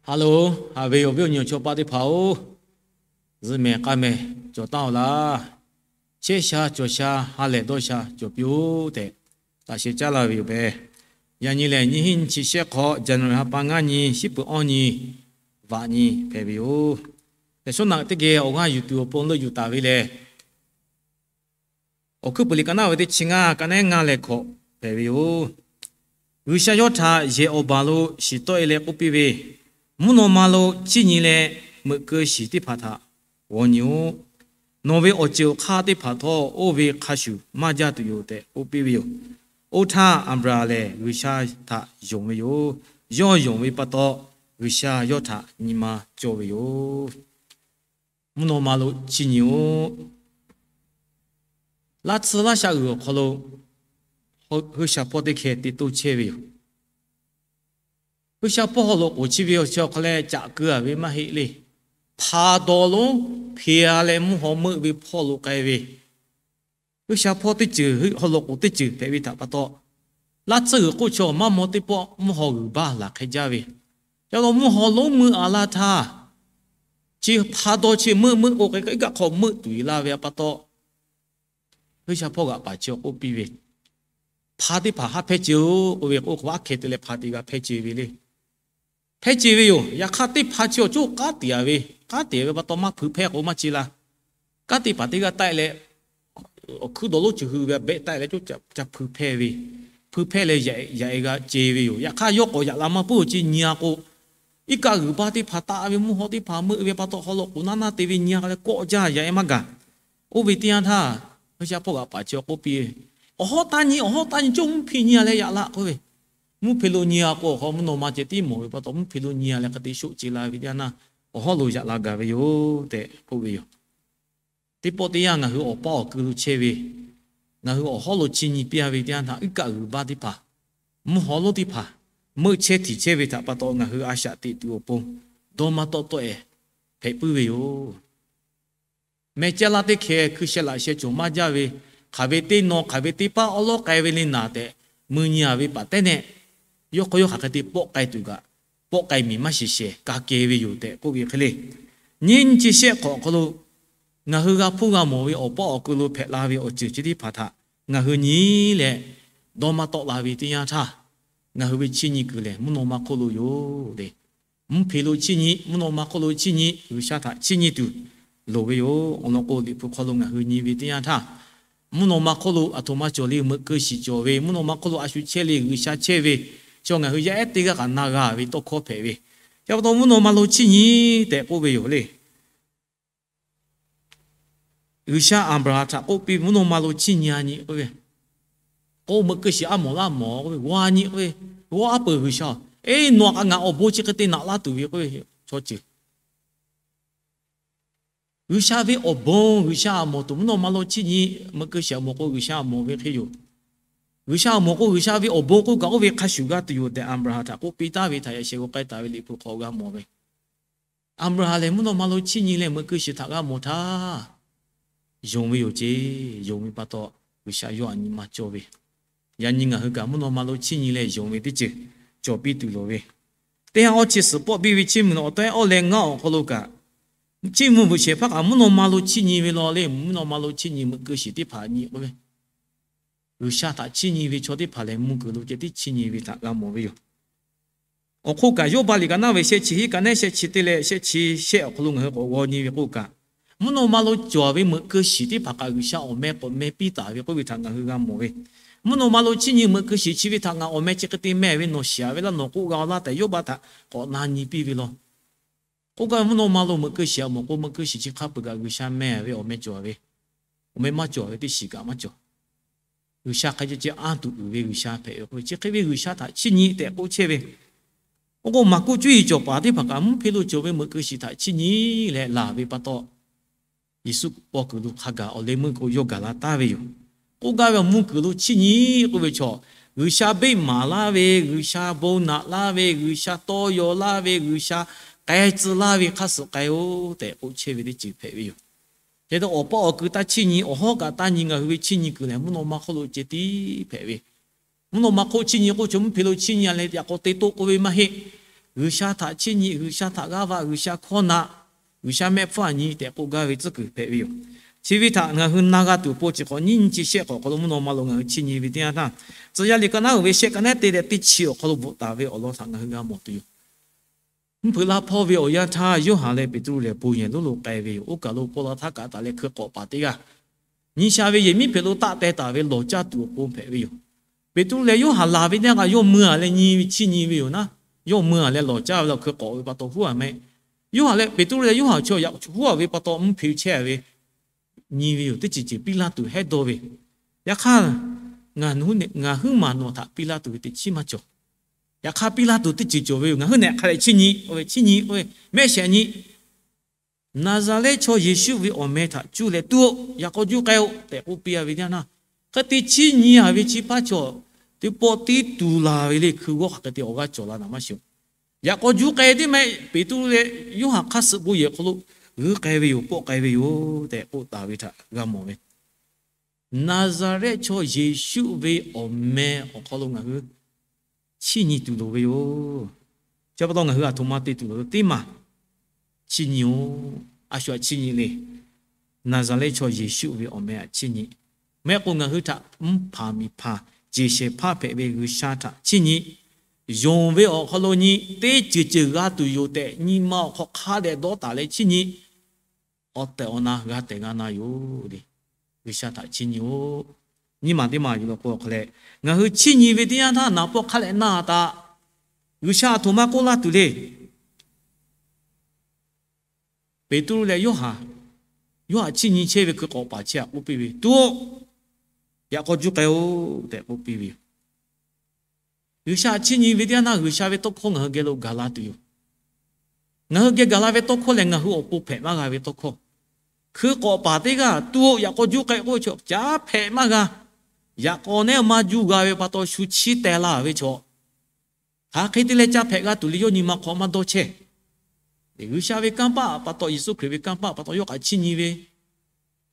Hello, haꞈ ve awˬ viˉ awˬ nyi awˬ chawˇ paˆ teˇ hpaˍ-oˬ, zuhꞈ mehˍ k'aˇ mehˍ cawˬ taˉ-oˬ laˇ. Chehˇ sha cawˬ sha ha lehˬ dawˇ sha cawˬ piˇ-oˆ tehꞈ, laꞈ sheh caˉ laˇ ve yoˬ pehˍ. Yaꞈ nyi lehˬ, nyiˇ hinˉ nyiˇ chi shehˆ hk'awꞈ, January ha pa ngaˇ nyi, shiˉ peuˬ awˇ nyi, vaꞈ nyi hpehꞈ ve yoˬ. Yaꞈ shawˉ naꞈ teˇ geh awˬ g'aˇ yuˬ tuˬ awˬ pon leuˆ yuˬ taˍ ve lehˬ, Awˬ hkuiˉ peuˬ liꞈ ka naˆ ve teˇ chi ngaˇ, ka naˆ ngaˇ leh hkawꞈ hpehꞈ ve yoˬ. G'uiˬsha yawˇ htaꞈ yehˬ awˬ baˬ lo shiˍ tawˆ-e leh k'oˆ piˇ ve, Mvuhˇ naw ma lo chiˇ nyi leh meuꞈ keu shiˍ teˇ hpaˍ htaꞈ g'aw nyi-oˆ. Nawˬ ve awˬ ceuˬ awˬ hk'aˇ teˇ hpaˍ htawˇ oˇ ve hk'a shuˍ maˇ jaˇ tuˬ yoˬ tehꞈ k'oˆ piˇ ve yoˬ. Oˇ htaˇ, Aˍbraˍhanˍ lehˬ G'uiˬsha htaꞈ yonˍ ve yoˬ. Yawˇ yonˍ ve pa taw, G'uiˬsha yawˇ htaꞈ nyi ma cawˇ ve yoˬ. Mvuhˇ naw ma lo chiˇ nyi-oˆ. Laˇ tsuhˇ laˇ shaˆ g'uiˬ awˬ hk'aw lo G'uiˬsha hpawˇ teˇ hkeh te toˇ chehˇ ve yoˬ. G'uiˬsha hpawˇ haw loꞈ k'oˍ chi ve awˬ chi awˬ hk'aw leh caꞈ keu-a ve maˇ heˆ le. Hpaˍ dawˬ lonˉ hpeꞈ-a leh mvuhˇ haw meuˆ ve hpawˇ lo k'ai ve, G'uiˬsha hpawˇ teˇ ceuˬ haw loꞈ k'oˍ teˇ ceuˬ hpehꞈ ve htaꞈ pa taw, laˇ tsuhˇ g'uiˬ k'oˆ chaw maˇ maw teˇ pawˆ mvuhˇ haw g'uiˬ baˇ laˬ hk'e jaˇ ve, ca lo mvuhˇ haw lonˉ meuˆ-a laˇ htaˇ, chi hpaˍ dawˬ chi meuˆ meuˆ k'o, hk'e kaꞈ hk'aw meuˆ tuˬ-e laˇ ve pa taw, G'uiˬsha hpawˇ g'aꞈ paˍ chi awˬ k'oˆ piˇ ve, Hpaˍ teˇ hpaˍ haˉ hpehˇ ce-oˬ k'oˆ ve k'o, hk'aˬ hk'e te leh hpaˍ teˇ g'aˇ hpehˇ ce ve le. Hpehˇ ce ve yoˬ. Yaꞈ hk'aˇ, teˇ hpaˍ chi awˬ coˇ k'aˉ tiꞈ-a ve, k'aˉ tiꞈ-a ve pa taw maˇ hpui hpehˇ k'o maˇ ce la. Kanˉ teˇ hpaˍ teˇ g'aˇ taˆ-e leh, awˬ hkuiˉ dawˬ lonˉ chi hui ve a behˆ taˆ-e leh coˇ caˇ hpui hpehˇ ve, hpui hpehˇ leh yaꞈ-e g'a ce ve yoˬ. Yaꞈ hk'aˇ, yawˇ k'awꞈ yaꞈ la maˇ puiˉ-oˬ ce nyi-a k'o, iˉ kaˆ g'uiˬ baˇ teˇ hpaˍ taˆ ve mvuhˇ haw teˇ hpaˍ meuˆ ve pa taw, haw loꞈ k'oˍ naˇ naˇ te ve nyi-a leh kawˆ jaˇ yaꞈ-e maˇ gaˬ. Oˇ ve teˇ yanˇ htaˇ, G'uiˬsha hpawˇ g'aꞈ paˍ chi awˬ k'oˆ piˇ, Awˬ hawˉ taˇ nyi, awˬ hawˉ taˇ nyi, coˇ mvuhˇ hpeˇ nyi-a leh yaꞈ la k'oˆ ve. Mvuhˇ hpeˇ lo nyi-a k'o, awˬ hk'aw mvuhˇ naw ma ceh tiˉ mawˬ ve pa taw, mvuhˇ hpeˇ lo nyi-a leh hk'e te shoˆ ce la ve teˇ yanˇ htaˇ, awˬ hawˉ lo yaꞈ la gaˬ ve yoˬ tehꞈ k'oˆ ve yoˬ. Teˇ pawˆ teˇ yanˇ ngaˬ hui awˬ paˇ awˬ keu lo chehˇ ve, ngaˬ hui awˬ hawˉ lo chiˇ nyi piˇ-a ve teˇ yanˇ htaˇ, iˉ kaˆ g'uiˬ baˇ teˇ hpaˍ, mvuhˇ haw lonˉ teˇ hpaˍ meuˆ chehˇ htiꞈ chehˇ ve htaꞈ pa taw, ngaˬ hui a shaꞈ teꞈ tuˬ awˬ pon dawˇ maˇ tawˆ tawˆ-e hpehꞈ puiˉ ve yoˬ. Meh caˇ laˇ teˇ hkeh hkui sheh laꞈ sheh cawˬ maˇ jaˇ ve, hk'aˬ ve teˇ naw hk'aˬ ve teˇ paˉ awˉ lawˉ k'ai ve le naˍ tehꞈ mui nyi-a ve paˍ tehˉ nehˆ, yawˇ hk'aw yawˇ hk'aˬ hk'e te pawˆ k'ai tuˬ kaꞈ, pawˆ k'ai miˬ maˇ shiˍ shehˍ ka keh ve yoˬ tehꞈ k'oˆ ve hk'e le. Nyiˇ nyi chi shehˆ hk'awꞈ awˬ hk'aw lo ngaˬ hui g'a hpuˇ g'a mawˬ ve awˬ paˇ awˬ keu lo hpehꞈ la ve awˬ ceuˬ chi teˇ hpaˍ htaꞈ ngaˬ hui nyi leh dawˇ maˇ tawˆ la ve teˇ yanˇ htaˇ, ngaˬ hui ve chiˇ nyi kuiˬ lehˬ mvuhˇ naw ma hk'oˆ lo yoˬ le. Mvuhˇ hpeˇ lo chiˇ nyi, mvuhˇ naw ma hk'oˆ lo chiˇ nyi, G'uiˬsha htaꞈ chiˇ nyi tuˬ loˍ ve yoˬ. Awˬ lawn k'o, Liꞈ hpu hk'aw lo ngaˬ hui nyi ve teˇ yanˇ htaˇ, mvuhˇ naw ma hk'oˆ lo aˬ htoꞈ ma cawˬ le, meuꞈ keu shiˍ cawˬ ve, mvuhˇ naw ma hk'oˆ lo a shu chehˇ le, G'uiˬsha chehˇ ve, chi ngaˬ hui yaˇ ehˉ teˇ g'aˇ kaꞈ na g'a ve tawˇ hkawˇ hpehꞈ ve, chi pa taw mvuhˇ naw ma lo chiˇ nyi tehꞈ k'oˆ ve yoˬ le. G'uiˬsha Aˍbraˍhanˍ htaꞈ k'oˆ piˇ, mvuhˇ naw ma lo chiˇ nyi-a nyi k'oˆ ve, k'o meuꞈ keu shiˍ a mawˬ laˇ mawˬ k'oˆ ve, g'aw-a nyi k'oˆ ve, g'aw a peuˬ G'uiˬsha-oˬ, eˬ nawˬ kaꞈ ngaˬ awˬ bon chi hk'e te naꞈ laˇ tuˬ ve k'oˆ ve, chaw ceuˬ G'uiˬsha ve awˬ bon, G'uiˬsha aꞈ mawˬ tuˬ mvuhˇ naw ma lo chiˇ nyi, meuꞈ keu shiˍ aꞈ mawˬ k'o G'uiˬsha aꞈ mawˬ ve hk'e yoˬ. G'uiˬsha aꞈ mawˬ k'o G'uiˬsha ve awˬ bon k'oˆ kaꞈ oˇ ve hk'a shuˍ g'a tuˬ yoˬ tehꞈ Aˍbraˍhanˍ htaꞈ k'oˆ piˇ taˍ ve htaꞈ yaꞈ sheh g'aw k'ai taˍ ve Liꞈ hpu hk'aw g'a mawˬ ve. Aˍbraˍhanˍ lehˬ mvuhˇ naw ma lo chiˇ nyi leh meuꞈ keu shiˍ htaꞈ g'a mawˬ htaˇ, yonˍ ve yoˬ ceˇ. Yonˍ ve pa taw, G'uiˬsha yawˇ aꞈ nyi ma cawˇ ve. Yaꞈ nyi ngaˬ hui kaꞈ mvuhˇ naw ma lo chiˇ nyi leh yonˍ ve teˇ ceuˬ cawˬ piˇ tuˬ loˍ ve, teˇ ha awˇ chi suhˍ pawˆ biˇ ve chiˇ mvuh awˬ taw-ehˉ awˇ leh ngaˇ awˬ hk'aw lo kaꞈ, chiˇ mvuh bvuhꞈ shehˍ hpaˇ kaꞈ mvuhˇ naw ma lo chiˇ nyi ve law le. Mvuhˇ naw ma lo chiˇ nyi, meuꞈ keu shiˍ teˇ hpaˍ nyi k'oˆ ve, G'uiˬsha htaꞈ chiˇ nyi ve chaw teˇ hpaˍ lehˬ mvuh kuiˬ lo ceh tiˉ chiˇ nyi ve htaꞈ g'a mawˬ ve yoˬ. Awˬ hk'oˆ kaꞈ, Yawˇbaˆ liꞈ ka naˆ ve shehˆ chi hiˆ ka nehˉ shehˆ chi teˇ leh shehˆ chi shehˆ awˬ hk'aw lo ngaˬ hui k'awꞈ g'aw nyi ve k'oˆ kaꞈ, mvuhˇ naw ma lo cawˬ ve meuꞈ keu shiˍ teˇ hpaˍ kaꞈ G'uiˬsha awˬ meh k'awꞈ meh piˇ taˍ ve k'oˆ ve htaꞈ ngaˬ hui g'a mawˬ ve. Mvuhˇ naw ma lo chiˇ nyi, meuꞈ keu shiˍ chi ve htaꞈ ngaˬ awˬ meh chi hk'e te meh ve nawˬ shiˍ-a ve laˇ, nawˬ k'oˆ g'a-o laˇ tehꞈ Yawˇbaˆ htaꞈ k'awꞈ na nyi piˇ ve law. K'oˆ gaˇ ve, mvuhˇ naw ma lo meuꞈ keu shiˍ aꞈ mawˬ k'o, meuꞈ keu shiˍ chi hk'a peuˬ kaꞈ G'uiˬsha meh ve awˬ meh cawˬ ve, awˬ meh maˇ cawˬ ve teˇ shiˍ kaꞈ maˇ cawˬ. G'uiˬsha hk'a ceh ceh anˇ tuˬ uiˍ ve G'uiˬsha hpehꞈ ve k'oˆ ve, chi hk'e ve G'uiˬsha htaꞈ chiˇ nyi tehꞈ k'oˆ chehˇ ve. Oˇ k'o, Maˍkuˆ cuˇ yiˍ cawˬ paˍ teˇ hpaˍ kaꞈ mvuhˇ hpeˇ lo cawˬ ve meuꞈ keu shiˍ htaꞈ chiˇ nyi leh laˬ ve pa taw, Yeˍsuˆ paw kuiˬ lo hk'a gaˬ awˬ leh meuˇ k'o yawˇ gaˬ la taˍ ve yoˬ. K'oˆ gaˇ ve, awˬ mvuhˇ kuiˬ lo chiˇ nyi k'oˆ ve chaw, G'uiˬsha beˆ maˍ laˇ ve, G'uiˬsha bon naꞈ laˇ ve, G'uiˬsha tawˇ yaw laˇ ve, G'uiˬsha k'ai tcuh laˇ ve hk'a suhˍ k'ai-o tehꞈ k'oˆ chehˇ ve teˇ ceuˬ hpehꞈ ve yoˬ. Hk'e te awˬ paˇ awˬ keu taˇ chiˇ nyi, awˬ hawˉ kaꞈ taˇ nyi, ngaˬ hui ve chiˇ nyi kuiˬ lehˬ mvuhˇ naw ma hk'oˆ lo ceh tiˉ hpehꞈ ve. Mvuhˇ naw ma hk'oˆ chiˇ nyi k'o, chaw mvuhˇ hpeˇ lo chiˇ nyi-a leh yaꞈ k'aw te toˆ k'oˆ ve maˇ heˆ. G'uiˬsha htaꞈ chiˇ nyi, G'uiˬsha htaꞈ g'aˇ va, G'uiˬsha hkawˇ na, G'uiˬsha mehˆ hpfuhˇ aꞈ nyi tehꞈ k'oˆ gaˇ ve tcuhˉ kuiˬ hpehꞈ ve yoˬ. Chi ve htaꞈ ngaˬ hui na g'a tuˬ awˬ pon chi hk'awꞈ nyiˇ nyi chi shehˆ k'awꞈ awˬ hk'aw lo mvuhˇ naw ma lo ngaˬ hui chiˇ nyi ve teˇ yanˇ htaˇ, Tcuh yaˇ liꞈ ka naˉ uiˍ ve shehˆ ka naˉ te leh teˇ chi awˬ hk'aw lo bvuhꞈ taˍ ve awˬ lawn htaꞈ ngaˬ hui g'a mawˬ tuˬ yoˬ. Mvuhˇ hpeuꞈ laˇ hpawˇ ve awˬ yanˇ htaˇ, Yoˇhanˬ leh Peˍtruˆ lehˬ bon yehˬ lonˉ lo k'ai ve yoˬ. Oˇ kaˬ lo paw la htaˇ kaꞈ taˍ leh hkui k'awꞈ paˍ teˇ g'aˇ nyi sha ve yehˬ miˉ hpehꞈ lo taˆ teh taˍ ve lawˬ caˇ tuˬ awˬ pon hpehꞈ ve yoˬ. Peˍtruˆ leh Yoˇhanˬ laˬ ve teˇ g'aˇ kaꞈ yawˇ mui-a leh nyi ve chiˇ nyi ve yoˬ naˉ, yawˇ mui-a leh lawˬ caˇ ve la hkui k'awꞈ ve pa taw huˉ-a meh. Yoˇhanˬ leh Peˍtruˆ leh Yoˇhanˬ chaw yaꞈ huˉ-a ve pa taw mvuhˇ hpeꞈ chehˇ ve nyi ve yoˬ. Teˇ ceuˬ ceuˬ Piˇlaˆtuꞈ hehˉ dawˇ ve, yaꞈ hk'aˇ ngaˬ huiˉ maˬ nawˬ htaꞈ Piˇlaˆtuꞈ ve teꞈ chiˉ maˇ cawˬ. Yaꞈ hk'aˇ Piˇlaˆtuꞈ teˇ ceuˬ cawˬ ve yoˬ. Ngaˬ huiˉ nehˬ hk'a leh chiˇ nyi, oˇ ve chiˇ nyi, oˇ ve mehˆ shehˍ nyi, Naˍzaˍrehˆ chaw Yeˍsuˆ ve awˬ meh htaꞈ cuˇ leh tuˬ-oˬ, yaꞈ k'aw juˇ k'ai-oˆ tehꞈ k'oˆ piˇ-a ve teˇ yanˇ htaˇ, hk'e te chiˇ nyi-a ve chi hpaˇ chaw teˇ pawˆ tiˉ tuˬ laˬ ve le. Hkui g'awˇ hk'aˬ hk'e te awˬ g'aˇ cawˬ la naˍ maˇ shiˍ-oˬ. Yaꞈ k'aw juˇ k'ai teˇ meh Peˍtruˆ leh Yoˇhanˬ hk'aˇ suh bon yehˬ hk'aw lo g'uiˇ k'ai ve yoˬ, pawˆ k'ai ve yoˬ tehꞈ k'oˆ taˍ ve htaꞈ g'a mawˬ ve. Naˍzaˍrehˆ chaw Yeˍsuˆ ve awˬ meh awˬ hk'aw lo ngaˬ hui chiˇ nyi tuˬ loˍ ve yoˬ. Chi pa taw ngaˬ hui aˬ htoꞈ ma te tuˬ loˍ ve teˇ maˬ chiˇ nyi-oˬ. A shu htaꞈ chiˇ nyi le. Naˍzaˍrehˆ chaw Yeˍsuˆ ve awˬ meh htaꞈ chiˇ nyi. Mehˆ k'o ngaˬ hui htaꞈ mvuhˇ hpanˍ miˬ hpanˍ jeˬ shehˍ hpaˇ hpehꞈ ve G'uiˬsha htaꞈ chiˇ nyi. Yonˍ ve awˬ hk'aw lo nyi, teˇ ceuˬ ceuˬ g'a tuˬ yoˬ tehꞈ nyi ma awˬ hk'aw hk'a dehꞈ dawˇ taˍ leh chiˇ nyi. Awˬ tehˬ awˬ na g'a tehˬ g'a na yoˬ le. G'uiˬsha htaꞈ chiˇ nyi-oˬ. Nyiˇ maˬ teˇ maˬ yuˬ lawˬ k'o hk'a leh, ngaˬ hui chiˇ nyi ve teˇ yanˇ htaˇ naˍ pawˆ hk'a leh na taꞈ. G'uiˬsha aˬ htoꞈ ma k'oˆ laˇ tuˬ le. Peˍtruˆ leh Yoˇhanˬ, Yoˇhanˬ chiˇ nyi chehˇ ve hkui k'awꞈ paˍ chi htaꞈ k'oˆ piˇ ve, Tuˬ-oˬ, yaꞈ k'aw juˇ k'ai-oˆ tehꞈ k'oˆ piˇ ve yoˬ. G'uiˬsha chiˇ nyi ve teˇ yanˇ htaˇ G'uiˬsha ve tawˇ hkawˇ ngaˬ hui geh lo gaˬ la tuˬ yoˬ. Ngaˬ hui geh gaˬ la ve tawˇ hkawˇ lehˬ, ngaˬ hui awˬ pon hpehꞈ maˇ g'a ve tawˇ hkawˇ. Hkui k'awꞈ paˍ teˇ g'aˇ, Tuˬ-oˬ, yaꞈ k'aw juˇ k'ai k'oˆ ve chaw caˉ hpehꞈ maˇ g'a. Yaꞈ k'aw nehˉ maˇ juˇ g'a ve pa taw shu chiˇ teh la ve chaw, hk'aˬ hk'e te leh ca hpehꞈ g'a tuˬ le. Yawˇ nyi ma hk'aw maˇ dawˇ chehˇ. G'uiˬsha ve kanˇ paˆ pa taw, Yeˍsuˆ Hkriꞈ ve kanˇ paˆ pa taw yawˇ hk'aˬ chiˇ nyi ve,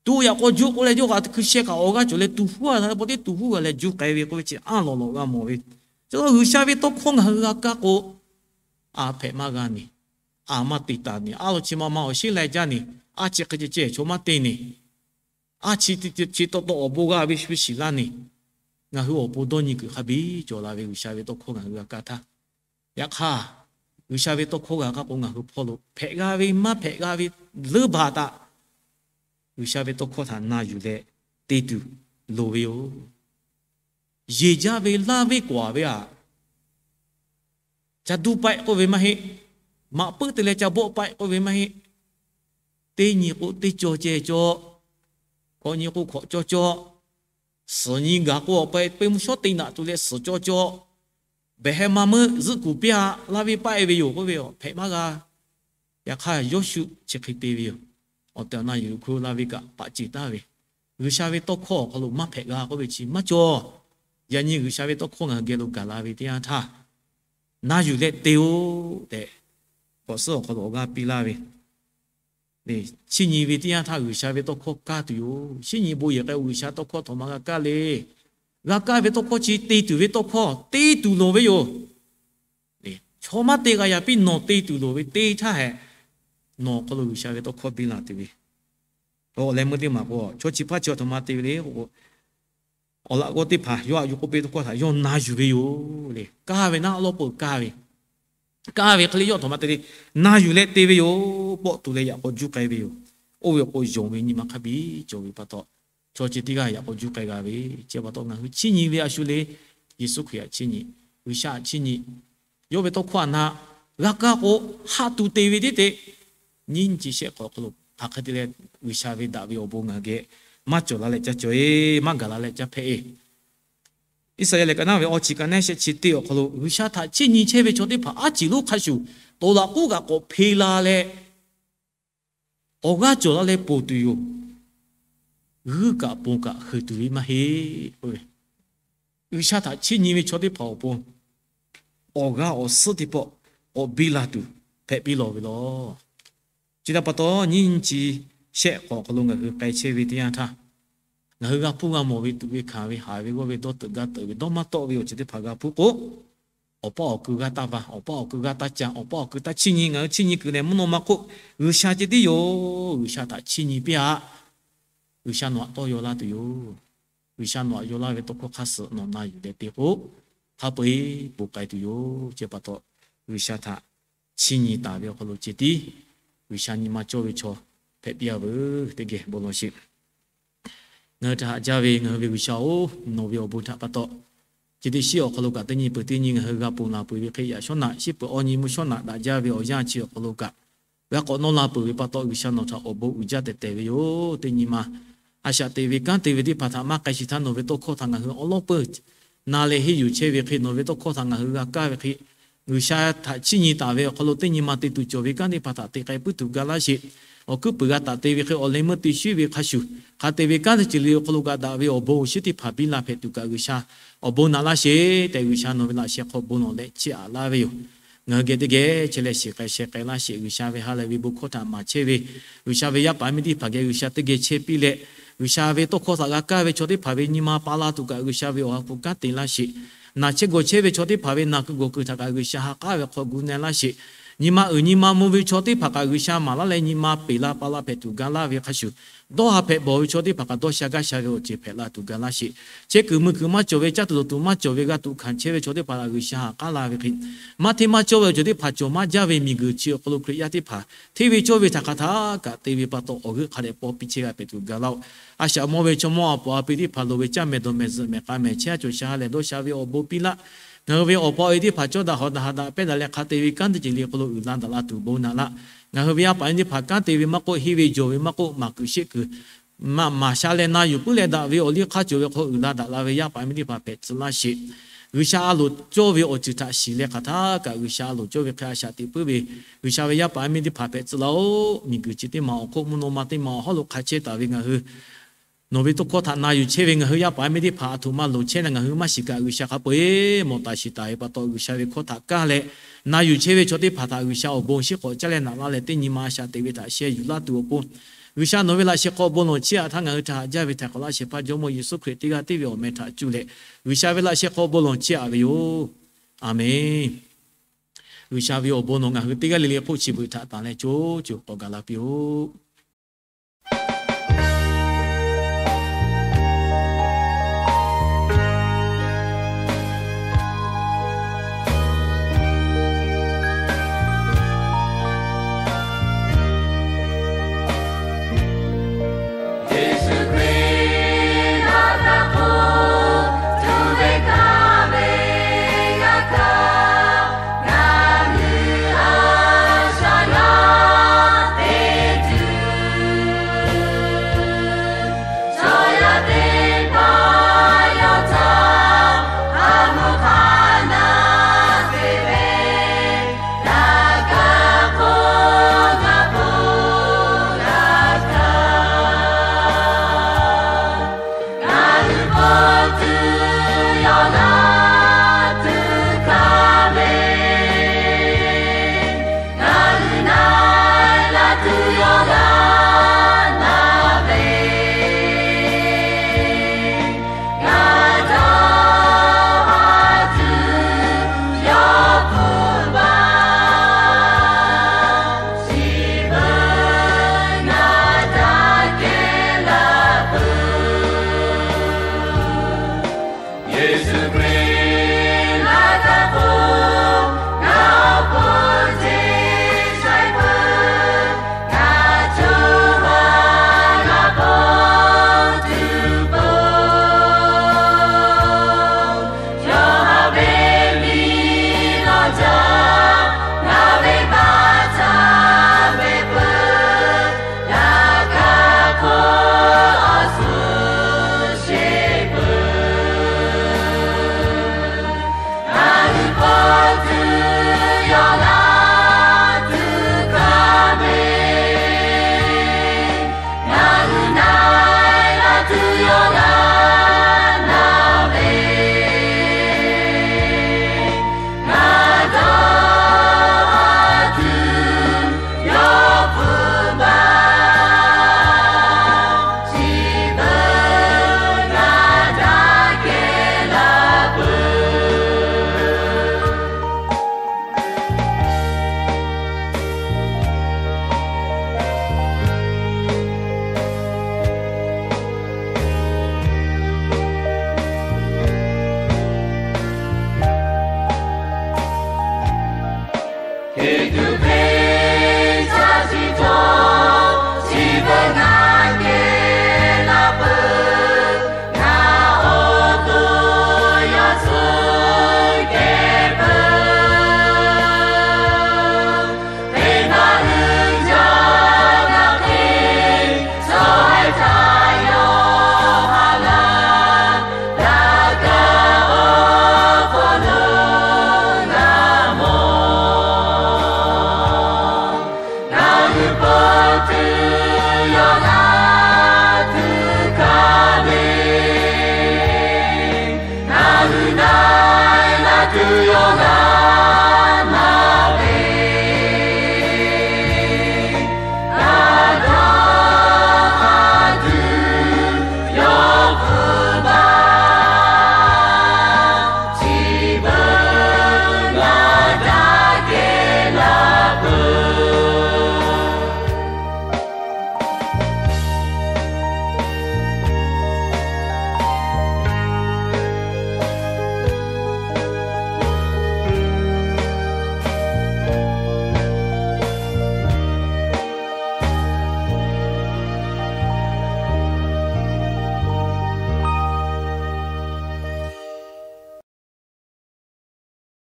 Tuˬ-oˬ, yaꞈ k'aw juˇ k'oˆ leh yawˇ hk'aˬ hkui sheh kaꞈ awˬ g'aˇ cawˬ leh tuˬ huˉ-a htaꞈ pa teˇ tuˬ huˉ g'a leh juˇ k'ai ve k'oˆ ve chi a lawˬ lawˬ g'a mawˬ ve. Chi G'uiˬsha ve tawˇ hkawˇ ngaˬ hui g'a kaˇ k'o, a hpehꞈ maˇ g'a neˬ, a maˇ te taˍ neˬ, a law chi ma ma awˬ shinˉ lai jaˇ neˬ, a chi hk'e ceh ceh chaw maˇ te neˬ, a chi chi taw taw awˬ bon g'a ve shu shiˍ laˇ neˬ, ngaˬ hui awˬ pon dawˇ nyi kuiˬ hk'a biˇ cawˬ la ve G'uiˬsha ve tawˇ hkawˇ ngaˬ hui g'a kaˇ htaˇ, yaꞈ hk'aˇ G'uiˬsha ve tawˇ hkawˇ g'a kaˇ k'o ngaˬ hui hpawˇ lo hpehꞈ g'a ve maˇ hpehꞈ g'a ve leuˉ baˬ htaꞈ G'uiˬsha ve tawˇ hkawˇ htaꞈ na yuˬ leh te tuˬ loˍ ve yoˬ. Yeˬ jaˇ ve laˇ venˇ k'awꞈ ve aꞈ, ca duˇ paiˆ k'oˆ ve maˇ heˆ. Maꞈ puiˉ te leh ca bawˆ paiˆ k'oˆ ve maˇ heˆ. Teˇ nyi k'o teˇ cawˇ ceh cawˇ, k'awꞈ nyi k'o hkawꞈ cawˇ cawˇ, suhˍ nyi gaˬ k'o awˬ pa pe mvuhˇ shawˉ te naꞈ tuˬ leh suhˍ cawˇ cawˇ, behˬ heh ma meuˆ zuhˆ kuˬ piˇ-a, laˇ venˇ paiˆ ve yoˬ k'oˆ ve, hpehꞈ maˇ g'a. Yaꞈ hk'aˇ Yoˇshuˆ chi hk'e te ve yoˬ. Awˬ tehˬ awˬ na yuˬ hk'o laˇ venˇ kaꞈ paˆ ceˬ taˍ ve, G'uiˬsha ve tawˇ hkawˇ awˬ hk'aw lo maˇ hpehꞈ g'a k'oˆ ve chi maˇ cawˬ. Yaꞈ nyi G'uiˬsha ve tawˇ hkawˇ ngaˬ hui geh lo gaˬ la ve teˇ yanˇ htaˇ, na yuˬ leh te-oˬ tehꞈ, k'awꞈ suhˉ awˬ hk'aw lo awˬ g'aˇ piˇ laˇ ve, chiˇ nyi ve teˇ yanˇ htaˇ G'uiˬsha ve tawˇ hkawˇ kaˇ tuˬ yoˬ. Chiˇ nyi bon yehˬ k'ai-o, G'uiˬsha tawˇ hkawˇ htawꞈ ma g'a kaˇ le. G'a kaˇ ve tawˇ hkawˇ chi te tuˬ ve tawˇ hkawˇ te tuˬ loˍ ve yoˬ. Chaw maˇ te g'a yaꞈ piˇ nawˬ te tuˬ loˍ ve teˇ htaˇ hehꞈ, nawˬ awˬ hk'aw lo G'uiˬsha ve tawˇ hkawˇ biˇ la tuˬ ve. Awˬ leh meuˇ teˇ maˬ k'o, chaw chi hpaˇ chi awˬ htoꞈ ma te ve le k'o, awˬ laꞈ g'awˇ teˇ hpaˍ yawˇ aꞈ yuˬ k'oˆ piˇ tawˇ hkawˇ htaꞈ yawˇ na yuˬ ve yoˬ le. Kaˇ ve naˉ awˉ lawˉ peuˬ kaˇ ve, kaˇ ve hk'e le yawˇ aˬ htoꞈ ma te le, na yuˬ leh te ve yoˬ. Pawˆ tuˬ leh yaꞈ k'aw juˇ k'ai ve yoˬ. Oˇ ve awˬ k'o yonˍ ve nyi ma hk'a biˇ cawˬ ve pa taw, chaw chi teˇ g'aˇ yaꞈ k'aw juˇ k'ai g'a ve, chi pa taw ngaˬ hui chiˇ nyi ve a shu le. Yeˍsuˆ Hkriꞈ aꞈ chiˇ nyi, G'uiˬsha aꞈ chiˇ nyi, yawˇ ve tawˇ hkawˇ aꞈ na g'a kaˇ k'o, haˆ tuˬ te ve teˇ te, nyiˇ nyi chi shehˆ k'awꞈ hk'aw lo hk'aˬ hk'e te leh G'uiˬsha ve daꞈ ve awˬ bon ngaˬ hui geh maˇ cawˬ la leh ca cawˬ-e, maˇ gaˬ la leh ca hpehꞈ-e. Iˉsaˍyaˆ lehˬ ka naˉ ve awˇ chi ka naˉ shehˆ chi teˇ awˬ hk'aw lo G'uiˬsha htaꞈ chiˇ nyi chehˇ ve chaw teˇ hpaˍ a ciˍ lonˉ hk'a shuˍ, toˍ laꞈ k'oˉ kaꞈ k'awꞈ hpe la leh, awˬ g'aˇ cawˬ la leh ponˬ tuˬ yoˬ. G'uiˇ kaꞈ ponˬ kaꞈ heuˬ tuˬ ve maˇ heˆ k'oˆ ve, G'uiˬsha htaꞈ chiˇ nyi ve chaw teˇ hpaˍ awˬ pon awˬ g'aˇ awˬ suhˉ teˇ pawˆ k'awꞈ biˇ la tuˬ hpehꞈ piˇ lawˬ ve lawˬ. Chi htaꞈ pa taw, nyiˇ nyi chi shehˆ k'awꞈ hk'aw lo ngaˬ hui k'ai chehˇ ve teˇ yanˇ htaˇ, ngaˬ hui g'a hpuˇ g'a mawˬ ve tuꞈ ve hkanˍ ve haˍ ve g'awˇ ve dawˇ teuꞈ gaˇ teuꞈ ve dawˇ maˇ tawˆ ve awˬ ceuˬ teˇ hpaˍ g'a hpuˇ k'o, Awˬ paˇ awˬ kui g'aˇ taˇ va, awˬ paˇ awˬ kui g'aˇ taˇ ca, awˬ paˇ awˬ kui taˇ chiˇ nyi. Ngaˬ hui chiˇ nyi kuiˬ lehˬ, mvuhˇ naw ma hk'oˆ G'uiˬsha ceh tiˉ yoˬ. G'uiˬsha htaꞈ chiˇ nyi piˇ-aꞈ. G'uiˬsha nawˬ htaꞈ tawˇ yaw laˇ tuˬ yoˬ. G'uiˬsha nawˬ htaꞈ yaw laˇ ve tawˇ hkawˇ hk'aˇ suh nawˬ na yuˬ leh te k'o, hk'a peu-eˬ bon k'ai tuˬ yoˬ. Chi pa taw, G'uiˬsha htaꞈ chiˇ nyi taˍ ve awˬ hk'aw lo ceh tiˉ G'uiˬsha nyi ma cawˇ ve chaw hpehꞈ piˇ-a veuˬ. Teˇ geh bon lawˬ sheˍ. Ngaˬ hui htaꞈ haꞈ jaˇ ve ngaˬ hui ve G'uiˬsha-oˬ, nawˬ ve awˬ bon htaꞈ pa taw, chi teˇ shiˉ awˬ hk'aw lo kaꞈ teˇ nyi peuˬ teˇ nyi ngaˬ hui g'a ponˬ laˬ peuˬ ve hk'e, yaꞈ shawˉ naꞈ shiˉ peuˬ awˬ nyi mvuhˇ shawˉ naꞈ daꞈ jaˇ ve awˬ yanˇ chi awˬ hk'aw lo kaꞈ g'a k'awꞈ nawˇ la peuˬ ve pa taw, G'uiˬsha nawˬ htaꞈ awˬ bon uiˍ jaˇ tehꞈ tehˬ ve yoˬ. Teˇ nyi ma a shaꞈ teꞈ ve kanˉ te ve teˇ hpaˍ htaꞈ maˇ k'ai shiˍ htaˇ, nawˬ ve tawˇ hkawˇ htaꞈ ngaˬ hui awˬ lawˉ peuˬ na leh henˇ yuˬ chehˇ ve hk'e, nawˬ ve tawˇ hkawˇ htaꞈ ngaˬ hui g'a kaˇ ve hk'e, G'uiˬsha htaꞈ chiˇ nyi taˍ ve awˬ hk'aw lo teˇ nyi ma te tuˬ cawˬ ve kanˉ teˇ hpaˍ htaꞈ te k'ai puiˉ tuˬ ga laˇ sheˍ. Awˬ hkuiˉ puiˍ g'a taˍ te ve hk'e, awˬ leh meuˇ te shuˉ ve hk'a shuˍ, hk'a te ve kanˉ teˇ ceuˬ le awˬ hk'aw lo kaꞈ daꞈ ve awˬ bon awˬ shinˉ teˇ hpaˍ biˇ la hpehꞈ tuˬ kaꞈ G'uiˬsha awˬ bon naꞈ laˇ sheˍ tehꞈ, G'uiˬsha nawˬ ve laꞈ sheh hk'aw bon lawˬ leh chiˇ aꞈ laˇ ve yoˬ. Ngaˬ hui geh teˇ geh chehˇ leh shiˍ k'ai sheh k'ai laˇ sheˍ. G'uiˬsha ve ha lehˬ ve bon hkawˇ htaꞈ maˍ chehˇ ve G'uiˬsha ve yaˇ paˍ miˇ teˇ hpaˍ geh G'uiˬsha teˇ geh chehˇ piˇ leh, G'uiˬsha ve tawˇ hkawˇ htaꞈ g'a kaˇ ve chaw teˇ hpaˍ ve nyi ma pa la tuˬ kaꞈ G'uiˬsha ve awˬ ha hpu kanˉ te laˇ sheˍ. Naˬ chehˇ gawˬ chehˇ ve chaw teˇ hpaˍ ve naˬ kuiˬ gawˬ kuiˬ htaꞈ kaꞈ G'uiˬsha ha k'aˉ ve hk'aw gu na laˇ sheˍ. Nyi ma uiˍ nyi ma mvuh ve chaw teˇ hpaˍ kaꞈ G'uiˬsha maˍ laˇ leh nyi ma peˬ la pa la hpehꞈ tuˬ ga laˇ ve hk'a shuˍ, dawˇ ha hpehꞈ bawˬ ve chaw teˇ hpaˍ kaꞈ dawˇ sha gaˇ sha ve awˬ ceuˬ hpehꞈ la tuˬ ga laˇ sheˍ. Chehˇ kuiˬ mui kuiˬ maˇ cawˬ ve, caˇ tuˬ dawˬ tuˬ maˇ cawˬ ve g'a tuꞈ hkanˍ chehˇ ve chaw teˇ hpaˍ htaꞈ G'uiˬsha ha k'aˉ la ve hk'e, maˇ hteˇ maˇ cawˇ ve awˬ ceuˬ teˇ hpaˍ cawˬ maˇ jaˇ ve miˬguiˬ chi awˬ hk'aw lo Hkriꞈ yaˇ teˇ hpaˍ hteˇ ve cawˇ ve htaꞈ hk'aˬ htaˇ kaꞈ te ve pa taw, awˬ g'euˆ hk'a dehꞈ paw piˇ chehˇ g'a pehꞈ tuˬ ga laˇ-oˆ. A shaꞈ mawˇ ve chaw mawˇ a poˍ a pi teˇ hpaˍ loˍ ve caˇ mehˍ dawˬ mehˍ zuhꞈ mehˍ k'a mehˍ chehˇ a cawˬ sha ha lehˬ dawˇ sha ve awˬ bon piˇ laˇ. Ngaˬ hui ve awˬ pa awˬ e teˇ hpaˍ cawˇ daꞈ hawˍ daꞈ ha daꞈ pehˇ daꞈ leh hk'a te ve kanˉ teˇ ceuˬ le awˬ hk'aw lo uiˍ la daꞈ la tuˬ bon naꞈ laˇ. Ngaˬ hui ve yaˇ paˍ miˇ teˇ hpaˍ kanˉ te ve maˇ k'oˆ, henˇ ve jawˬ ve maˇ k'oˆ, maˍ kuiˬ sheˆ kuiˬ maꞈ maˍ sha leh na yuˬ puiˉ leh daꞈ ve awˬ liˇ hk'aˇ cawˬ ve hk'aw uiˍ la daꞈ la ve yaˇ paˍ miˇ teˇ hpaˍ hpehꞈ tcuh laˇ sheˍ. G'uiˬsha a loˍ cawˇ ve awˬ ceuˬ htaꞈ shiˍ leh hk'aˬ htaˇ kaꞈ G'uiˬsha a loˍ cawˇ ve hk'e a shaꞈ teꞈ puiˉ ve G'uiˬsha ve yaˇ paˍ miˇ teˇ hpaˍ hpehꞈ tcuh laˇ-oˆ. Miˬguiˬ chi teˇ maˬ awˬ hk'oˆ mvuhˇ naw ma teˇ maˬ awˬ hawˉ lo hk'a chehˇ taˍ ve ngaˬ hui nawˬ ve tawˇ hkawˇ htaꞈ na yuˬ chehˇ ve ngaˬ hui yaˇ paˍ miˇ teˇ hpaˍ a htoꞈ ma loˍ chehˇ leh ngaˬ hui maˇ shiˍ kaꞈ G'uiˬsha hk'a peu-eˬ mawˬ taˍ shiˍ taˍ ve pa taw, G'uiˬsha ve hkawˇ htaꞈ kaˇ leh na yuˬ chehˇ ve chaw teˇ hpaˍ htaꞈ G'uiˬsha awˬ bon awˬ shinˉ k'awꞈ caˇ leh naꞈ laˇ leh teˇ nyi ma a shaꞈ teꞈ ve htaꞈ sheh yuˬ laˇ tuˬ awˬ pon, G'uiˬsha nawˬ ve laꞈ sheh hk'aw bon lawˬ chiˇ aꞈ htaˇ ngaˬ hui htaꞈ haꞈ jaˇ ve htaiˍ hk'awꞈ laˇ shehˍ hpaˇ Jawˇmawˇ Yeˍsuˆ Hkriꞈ teˇ g'aˇ tiˉ ve awˬ meh htaꞈ cuˇ leh G'uiˬsha ve laꞈ sheh hk'aw bon lawˬ chiˇ aꞈ ve yoˬ. A menˬ. G'uiˬsha ve awˬ bon nawˬ ngaˬ hui teˇ g'aˇ le le hk'oˆ chi beuꞈ htaꞈ tanˬ leh co co k'awꞈ gaˬ la piˇ-oˆ.